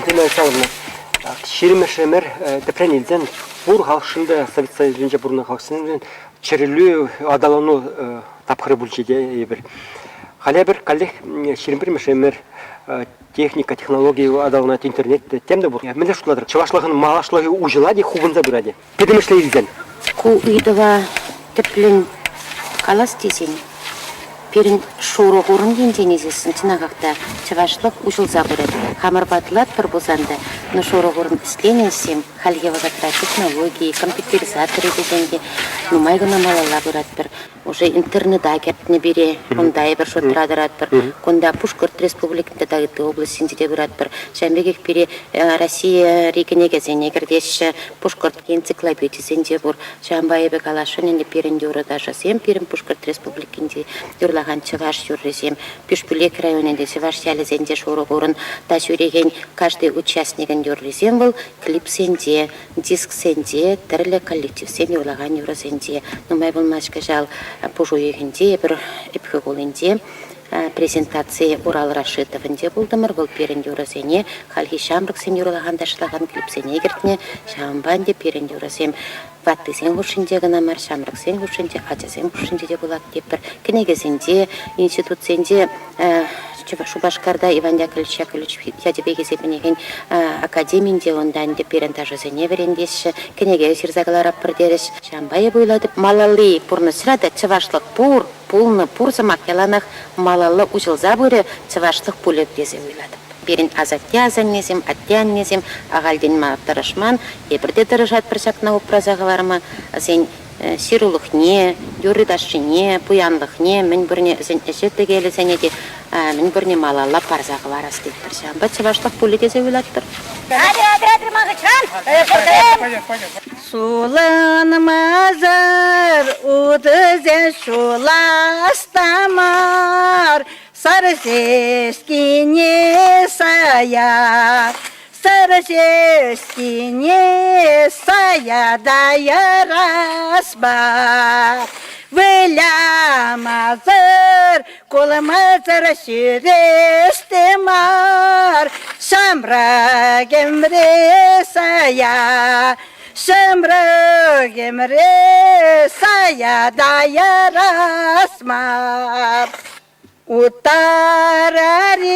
Антонина Александровна, ҫирӗммӗш ӗмӗр тӗпрен илсен пур халӑхшӑн та Совет Союзӗнче пурӑннӑ халӑхсемшӗн чӗрӗлӳ аталану тапхӑрӗ пулчӗ те эпир. Халӗ эпир каллех 21-мӗш ӗмӗр техника, технологи аталанать, интернет тем те пур. Мӗнле шутлатӑр, чӑвашлӑхӑн малашлӑхӗ уҫӑлать-и, хупӑнса пырать-и? Пӗтӗмӗшле илсен. Ку ыйтӑва тӗплӗн калас тесен, пирӗн шурӑ хурӑн енчен илсессӗн чӑнахах та чӑвашлӑх уҫӑлса пырать. Хамӑр ватӑлатпӑр пулсан та, но шурӑ хурӑн ӗҫленӗ ӗҫсем хальхи вӑхӑтра технологи, компьютеризатори тесен те нумай кӑна малалла пыратпӑр. Уже интернета кӗртнӗ пире, унта эпир шутра тӑратпӑр. Кунта Пушкӑрт Республикин тата ытти облаҫсенче те пыратпӑр. Ҫавӑн пекех пире Россияри кӗнекесене кӗртеҫҫӗ, Пушкӑрт энциклопедисенче пур. Ҫавӑнпа эпӗ каласшӑн ӗнтӗ пирӗн юрӑ-ташӑсем, пирӗн Пушкӑрт Республикинчи юрлакан чӑваш юррисем, Пишпӳлек районӗнчи чӑваш ялӗсенче шурӑ хурӑн та ҫӳрекен каждый участникӗн юррисем вӑл клипсенче, Дисксенче, тӗрлӗ коллективсен юрлакан юрӑсенче. Нумай пулмасть кӑҫал пуш уйӑхӗнче эпир Ӗпхӳ хулинче презентаци Урал Рашитовӗнче пултӑмӑр. Вӑл пирӗн юрӑсене хальхи ҫамрӑксем юрлакан, ташлакан клипсене кӗртнӗ. Ҫавӑнпа ӗнтӗ пирӗн юрӑсем ваттисен хушшинче кӑна мар, ҫамрӑксен хушшинче, ачасен хушшинче те пулать тетпӗр. Кӗнекесенче, институтсенче Шупашкарта Иван Яковлевич Яковлевич ячӗпе хисепленекен академинче унта ӗнтӗ пирӗн ташӑсене вӗрентеҫҫӗ, кӗнеке ҫырса кӑларатпӑр терӗҫ. Ҫавӑнпа эпӗ уйлатӑп, малалли пурнӑҫра та чӑвашлӑх пур, пулнӑ, пур сӑмах яланах малалла уҫӑлса пырӗ, чӑвашлӑх пулӗ тесе уйлатӑп. Пирӗн асатте-асаннесем, атте-аннесем ахальтен мар тӑрӑшман, эпир те тӑрӑшатпӑр ҫакна упраса хӑварма. Вӗсен ҫырулӑхне, юрри-ташшине, пуянлӑхне, мӗн пурне вӗсен ӗҫӗ-тӗкелӗсене те мӗн пурне малалла парса хӑварас тетпӗр. Ҫавӑнпа чӑвашлӑх пулӗ тесе уйлатпӑр. Сулӑнмасӑр утӑсен ҫулас та мар, сар ҫеҫкине сая Сарӑ ҫеҫкине сая та ярас-ма, Вылямасӑр, кулмасӑр ҫӳрес те мар. Ҫамрӑк ӗмре сая, ҫамрӑк ӗмре сая та ярас мар. Утар-ари,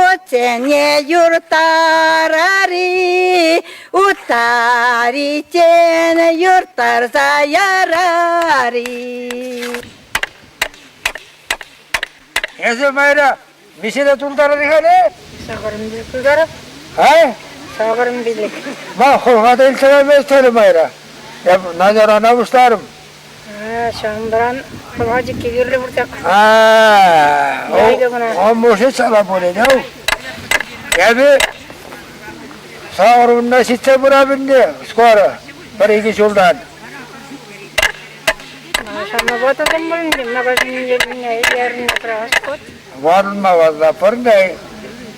утсене юртар-ари, утариччен юрттарса яр-ари. Эсӗ, майра, миҫене тултарӑн-ха Сахӑрӑм тултарап. А? Сахӑрӑм пилӗк. Ма хӑлха та илсе каймастӑн, майра. Эп Надярана пуҫларӑм. Ҫавӑнтан хӑлха чикки кирлӗ пуртак. Он может сала пулин, ау. Эпӗ сахӑр ҫитсе пырап ӗнтӗ скоро, пӗр-икӗ ҫултан. Ватӑлма ватӑла пӑрнӑ.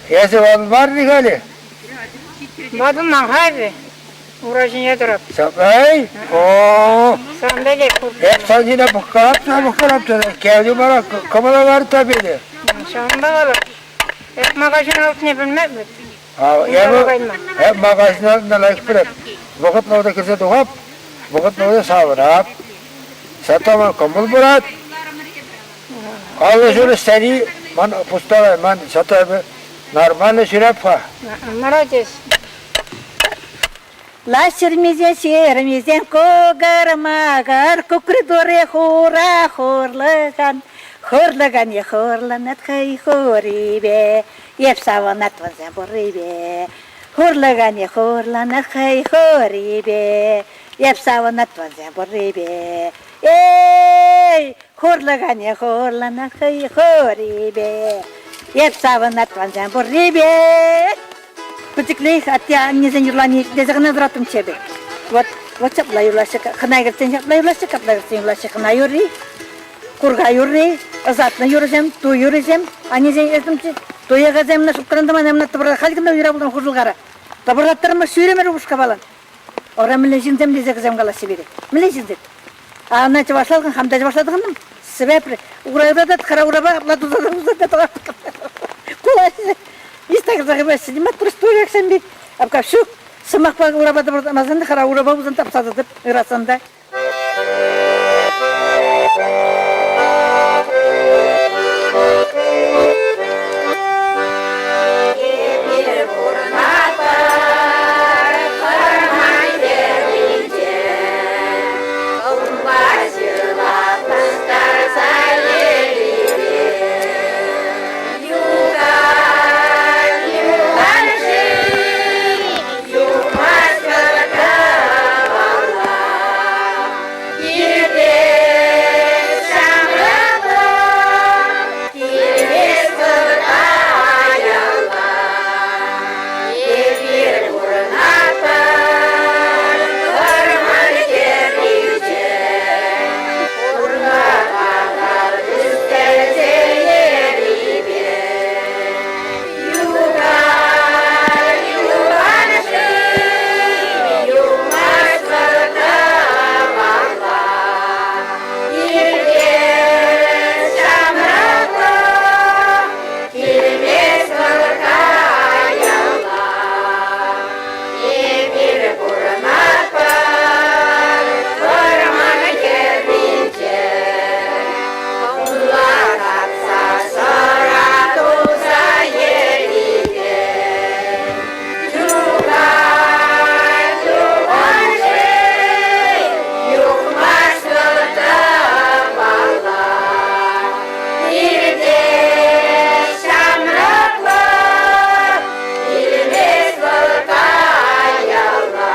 Эсӗ ватӑлмарӑн-и халӗ? Ватӑлман-ха эпӗ. Ура ҫине тӑрап. Эй, о, Сан пекех пур. Эп сан ҫине пӑхкалап та пӑхкалап та, кевлӗ мана кӑмӑла ларт та пенӗ. Ҫавӑнпа вара эп магазин алӑкне пӗлмеп вӗт. Эпӗ эп магазин алӑкне лайӑх пӗлеп. Вӑхӑтлӑ та кӗрсе тухап, вӑхӑтлӑ та савӑнап. Зато ман кӑмӑл пырать. Аллӑ ҫул ӗҫсени ман пустая, ман зато эпӗ нормально ҫӳреп-ха. Молодец. Лаҫ ҫырмисен ҫырмисем кукӑр-макӑр, кукри-тури хура хурлӑхан. Хурлӑханӗ хурланать хӑй хурипе, эп савӑнать вӗсем пуррипе. Хурлӑханӗ хурланать хӑй хурипе, эп савӑнать вӗсем пуррипе. Эй, хурлӑханӗ хурланать хӑй хурипе, эп савӑнать вӗсем пуррипе. Пӗчӗклех атте-аннесен юрлани итлесе кӑна тӑраттӑмччӗ эпӗ. Вот, вот ҫапла юрлаҫҫӗ. Хӑна кӗртсен ҫапла юрлаҫҫӗ, капла кӗртсен юрлаҫҫӗ. Хӑна юрри, курка юрри, ӑсатнӑ юрӑсем, туй юррисем. Аннесен эсӗмччӗ. Туя кайсан шуткаран тӑман, амна тӑпӑрла халь кӑна уйра пулсан хушӑлкара. Тӑпӑрлаттармӑш ҫӳремӗр упӑшкапалан. Ора мӗнле ҫынсем тесе кӗсем калаҫҫӗ пире. Мӗнле ҫынсем? А ӑна чӑвашла хам та чӑвашла тӑхӑнтӑм. Сӗвепрӗ. Урайра та хара урапа апла туса туса та тӑвап. Кулаҫҫӗ. Ниҫта кӗрсе каймаҫҫӗ. Нима простой пек. Апка ҫук. Сӑмахпа урапа тапӑртамасан та хара урапа пулсан тапса тӑтӑп ыратсан та. Эпир пурӑнатпӑр вӑрман хӗрринче, Унпа ҫырла пуҫтарса ерипе. Юхан, юхан-ши, юхмасть вӑл тӑвалла. Килтен ҫамрӑклӑх, килмест вӑл каялла. Эпир пурӑнатпӑр вӑрман хӗрринче. Хурлӑхана ӳстерсе ерипе. Юхан, юхан-ши, юхмасть вӑл тӑвалла. Иртет ҫамрӑклӑх, килмест вӑл каялла. Эпир пурӑнатпӑр вӑрман хӗрринче. Хумла татса сӑра туса ерипе. Юхать, юхать-ши, юхмасть вӑл тӑвалла. Иртет ҫамрӑклӑх, килмест вӑл каялла.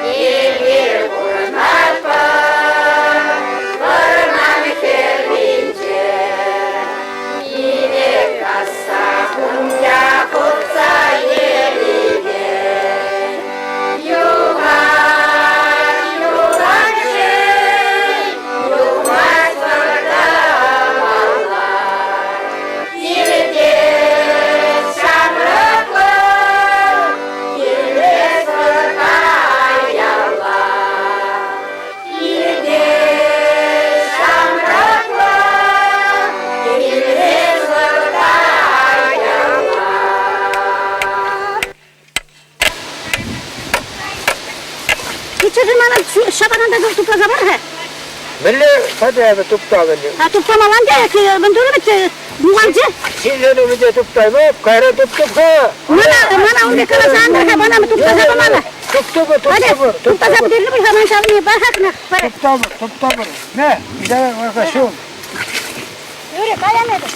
Эпир пурӑнатпӑр вӑрман хӗрринче. Пире касса хунча хутса ерипе. Юхать, юхать-ши, юхмасть вӑл тӑвалла. Килтен ҫамрӑклӑх, килмест вӑл каялла. Килтен ҫамрӑклӑх, килмест вӑл каялла. Пиччӗшӗ мана ҫапанан та тупласа пар-ха. Мӗнле тата эпӗ тупталӑнӗ? А туптамалан та, мӗн турӑ вӗт, муганчы. Силсен умӗнче туптаймӑп, кайран туптӑп-ха. Мана, мана ун пек каласа ан-ха, мана туптаса памалла. Туптӑпӑр, туптӑпӑр, Туптаса пӗтернӗ пуль-ха, ман ҫавне пар-ха кӑна. Туптапӑр, туптапӑр. Мә, ида ҫул. Юрий, каян эпӗ.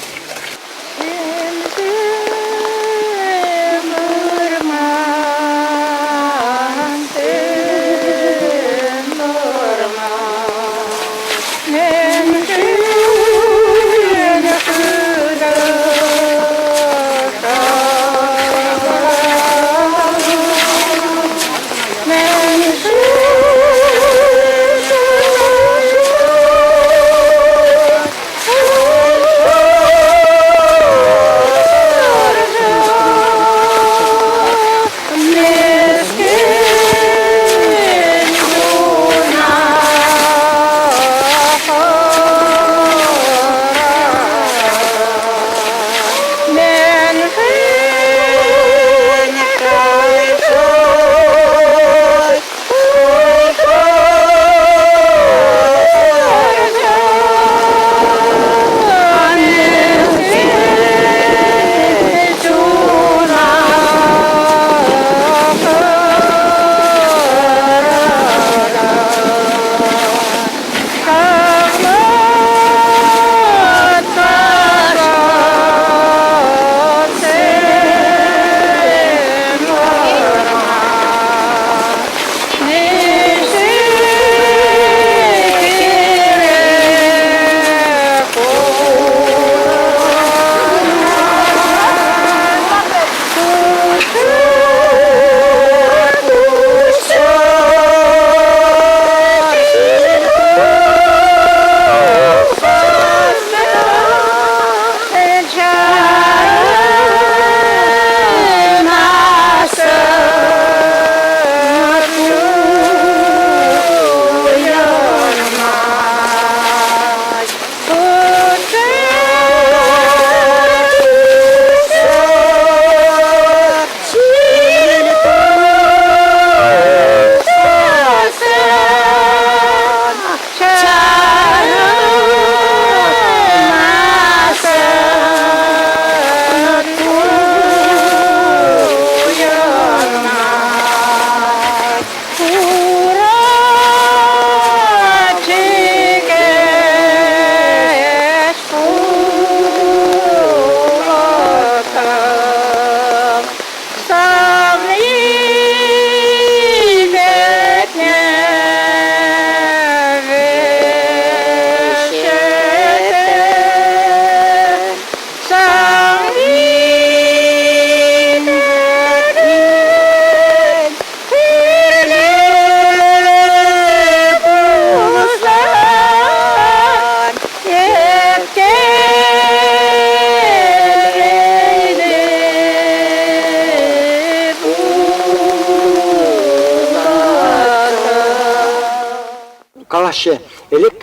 Калаҫҫӗ, ӗлӗк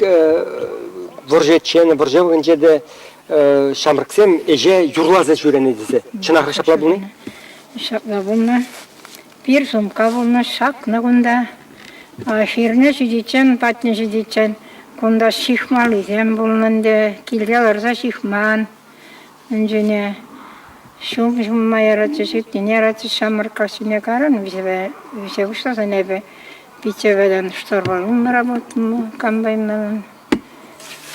вӑрҫӑччен, вӑрҫӑ вӑхӑтӗнче те ҫамрӑксем ӗҫе юрласа ҫӳренӗ тесе. Чӑнах ҫапла пулни? Ҫапла пулнӑ. Пир сумка пулнӑ, ҫакнӑ кунта. Хирне ҫитиччен, патне ҫитиччен кунта ҫыхмаллисем пулнӑ ӗнтӗ. Килте ларса ҫыхман. Ӗнчене ҫум ҫумма яратчӗҫ, ыттине яратчӗҫ. Ҫамрӑк каҫхине каран вӗҫе пуҫласан эпӗ пиччепе шторпа работал комбайнман.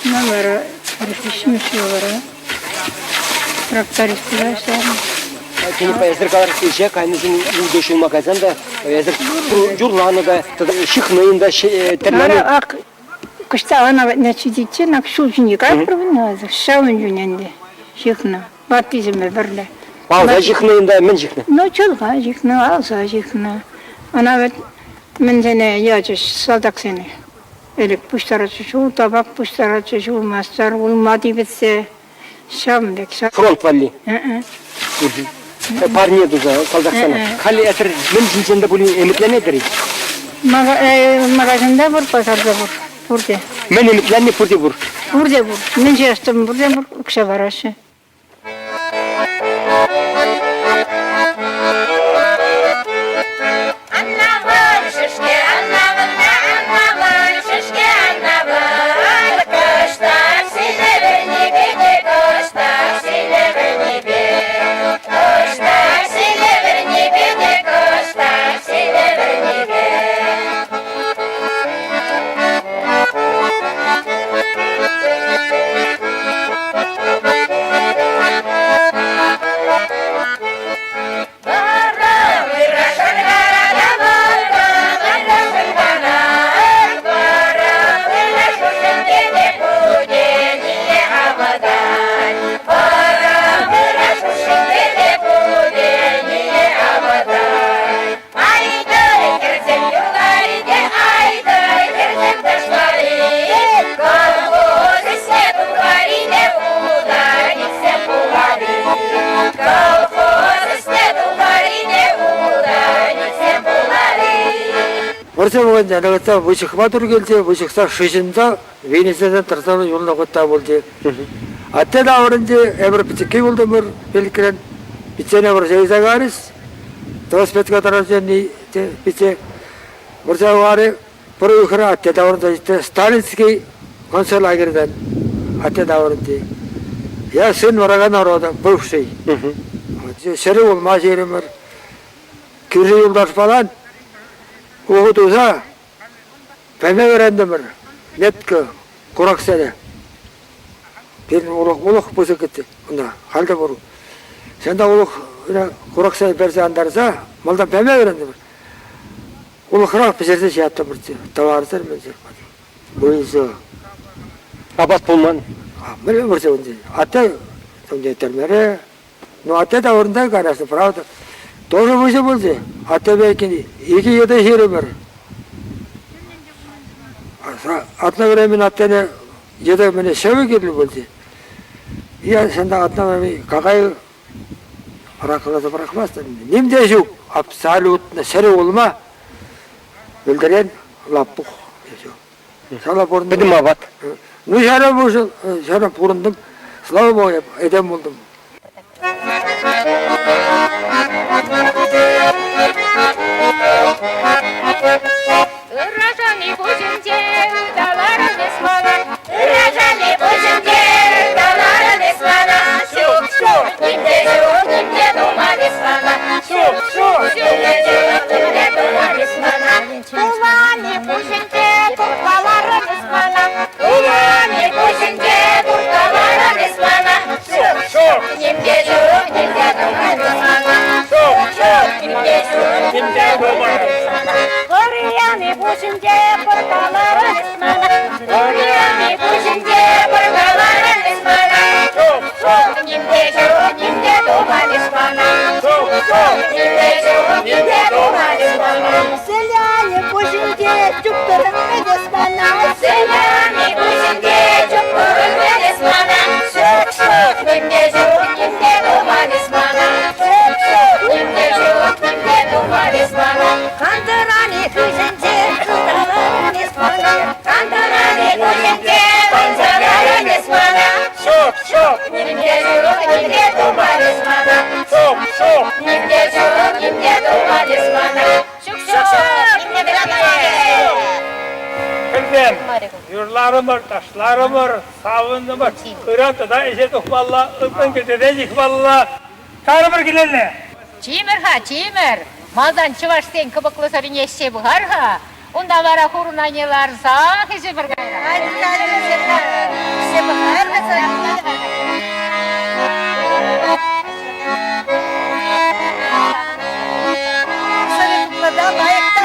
Ну, вара виҫҫӗмӗш ҫул вара тракторист пулса ӗҫлерӗм. Тенипа эсир каларӑр, ӗҫе кайнӑшӑн ултӑ ҫулма кайсан та эсир юрланӑ та, тата ҫыхнӑ та, тӗрленӗ. Вара ак кӑҫта ӑна патне ҫитиччен ак ҫул ҫине кайрӑм ҫавӑн чухне ӗнтӗ ҫыхнӑ. Ваттисемпе пӗрле. Алса ҫыхнӑ ӗнтӗ, мӗн ҫыхнӑ? Ну, чӑлха ҫыхнӑ, алса ҫыхнӑ. Ӑна вӗт мӗнсене ячӗҫ салтаксене. Ӗлӗк пуҫтаратчӗҫ, ҫул табак пуҫтаратчӗҫ, улмастар, улма типӗтсе. Ҫавӑн пек. Фронт валли? Парне туса салтаксене. Халӗ эсир мӗн ҫинчен те пулин ӗмӗтленетӗр-и? Магазинта пур, пасарта пур. Пурте. Мӗн ӗмӗтленни пурте пур? Пурте пур. Мӗн ҫырас пурте пур, укҫа параҫҫӗ. Вӑрҫӑ вӑхӑтӗнче ӑна выҫӑхма тур килчӗ, выҫӑхса шыҫӑнса вилнисенчен тӑрса юлнӑ хут та пулчӗ. Атте таврӑнчӗ, эпир пӗчӗкки пултӑмӑр пилӗкрен. Пиччене вӑрҫа илсе кайрӗҫ. Велосипедка тӑрӑнчӗ пичче. Вӑрҫа варӗ пӗр уйӑхра атте таврӑнса ҫитрӗ. Сталинский концлагерьтен атте таврӑнчӗ. Я сын врага народа, бывший. Ҫӗрӗ улма ҫирӗмӗр. Кӳршӗ юлташпалан ухӑ туса пӗме вӗрентӗмӗр. Метка кураксене. Пирӗн улӑх, улӑх пысӑк унта, халь те пур. Ҫавӑнта улӑх кураксене персе антарса малтан пӗме вӗрентӗмӗр. Улӑхрах пӗҫерсе ҫиеттӗмӗр тӑварсӑр мӗнсӗр. Выҫӑ. Апат пулман. Мӗнле вӑрҫӑ унти? Атте унти тӗрмере. Ну, атте та вырӑнта каясӑ, правда. Тоже выҫӑ пулчӗ. Аттепе икӗ йытӑ ҫирӗмӗр. Одно время аттене йытӑ мӗне ҫӑвӗ кирлӗ пулчӗ. Я ҫында одно время какай пӑрахласа пӑрахмастӑн. Ним те ҫук. Абсолютно ҫӗрӗ улма. Вӗлтӗрен лаппух. Сана пурӑнтӑм. Пӗтӗм апат. Ну, ҫара вышел, ҫара пурӑнтӑм. Слава Богу, этем пултӑм. Ырашани пуҫӗнче ыталарӑн эс мана. Ырашани пуҫӗнче ыталарӑн эс мана. Ҫук, ҫук, нимте ҫук, нимте туман эс мана. Ҫук, ҫук, нимте ҫук, нимте туман эс мана. Тулани пуҫӗнче турталарӑн эс мана. Тулани пуҫӗнче турталарӑн эс мана. Ҫук, ҫук, нимте ҫук, нимте туман эс мана. Ҫук, ҫук, нимте ҫук, нимте туман эс мана. Кӑрияни пуҫӗнче пӑркаларӑн эс мана. Кӑрияни пуҫӗнче пӑркаларӑн эс мана. Ҫук, ҫук, нимте ҫук, нимте туман эс мана. Ҫук, ҫук, нимте ҫук, нимте туман эс мана. Селяне пуҫӗнче чуптӑрӑн эс мана. Селяне пуҫӗнче чуптӑрӑн эс мана. Ҫук, ҫук, нимте ҫук, нимте туман эс мана. Ҫук, ҫук, нимте ҫук, нимте туман эс мана. Кантӑрани хыҫӗнче ыталарӑн. Ачасем, юрларӑмӑр, ташларӑмӑр, савӑнтӑмӑр. Ыран тата ӗҫе тухмалла, ылтӑн кӗлтесен ҫыхмалла. Тарӑмӑр килелле! Чимӗр-ха, чимӗр! Малтан чӑвашсен кӑпӑклӑ сӑрине ӗҫсе пӑхар-ха. Унта вара хурӑн айне ларсах ӗҫӗпӗр кайран. Ӗҫсе пӑхар-ха сӑрине. Сӑри тутлӑ та лайӑх та.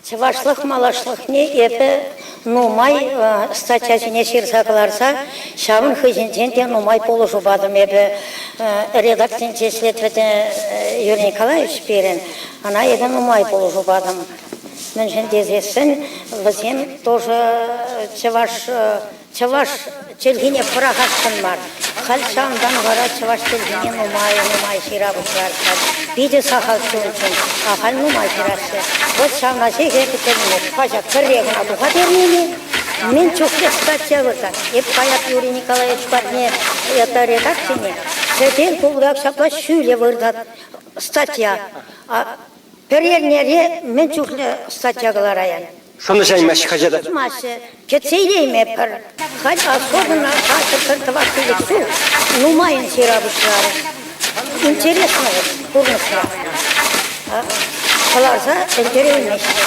Чӑвашлӑх малашлӑхне эпӗ нумай статьясене ҫырса кӑларса ҫавӑн хыҫӗнчен те нумай пулӑшу патӑм эпӗ. Редакцинче ӗҫлет вӗт Юрий Николаевич пирӗн. Ӑна эпӗ нумай пулӑшу патӑм. Мӗншӗн тесессӗн вӗсем тоже чӑваш чӑваш чӗлхине пӑрахасшӑн мар. Халь ҫавӑнтан вара чӑваш чӗлхине нумай-нумай ҫыра пуҫларӗҫ. Питӗ сахал ҫулччен, ахаль нумай ҫыраҫҫӗ. Вот ҫавна ҫеҫ эпӗ тӗлӗнеп. Хаҫат пӗрре кӑна тухать эрнене. Мӗн чухлӗ статья выртать. Эп каяп Юрий Николаевич патне это редакцине. Сӗтел туллиах ҫапла ҫӳле выртать статья. Пӗр эрнере мӗн чухлӗ статья кӑлараян? Шӑнӑҫаймасть хаҫата. Шӑнӑҫмаҫҫӗ. Кӗтсе илеймепӗр. Халь особенно пӗр тӑват-пилӗк ҫул нумайӑн ҫыра пуҫларӗҫ. Интересно вӑл пурнӑҫра. Кӑларса ӗлкӗреймеҫҫӗ.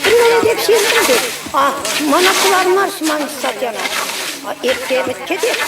Пирӗн эп ҫыртӑм тет. А мана кӑлармасть ман статьяна. Эп те кӗтеп.